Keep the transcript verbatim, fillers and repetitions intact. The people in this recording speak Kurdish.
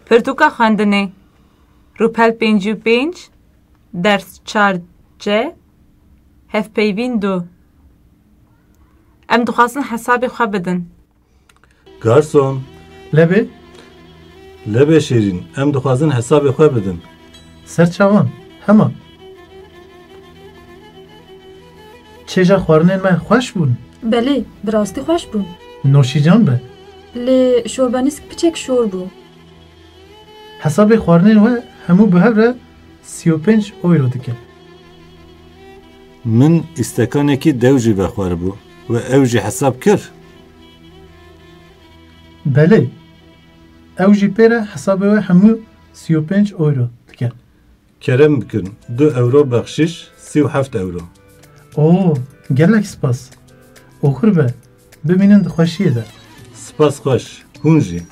Pirtûka xwendinê. Rûpel pêncî û pênc, ders çar C, hevpeyvîn du. Em dixwazin hesabê xwe bidin. Garson. Lebê? Lebê Şêrîn, em dixwazin hesabê xwe bidin. Ser çavan, hema. Çêja xwarinên me xweş bûn? Belê, bi rastî xweş bûn. Noşîcan be. Lê şorbenîsk piçek şor bû. Hesabê xwarinên we hemû bi hev re sî û pênc euro dike. Min îstekanekî dew jî vexwaribû û ew jî hesab kir. Belê. Ew jî pê re hesabê we hemû sî û pênc euro dike. Kerem bikin, du euro bexşîş, sî û heft euro. Oo, gelek spas. Oxir be, bimînin di xweşiyê de. Spas xweş, hûn jî.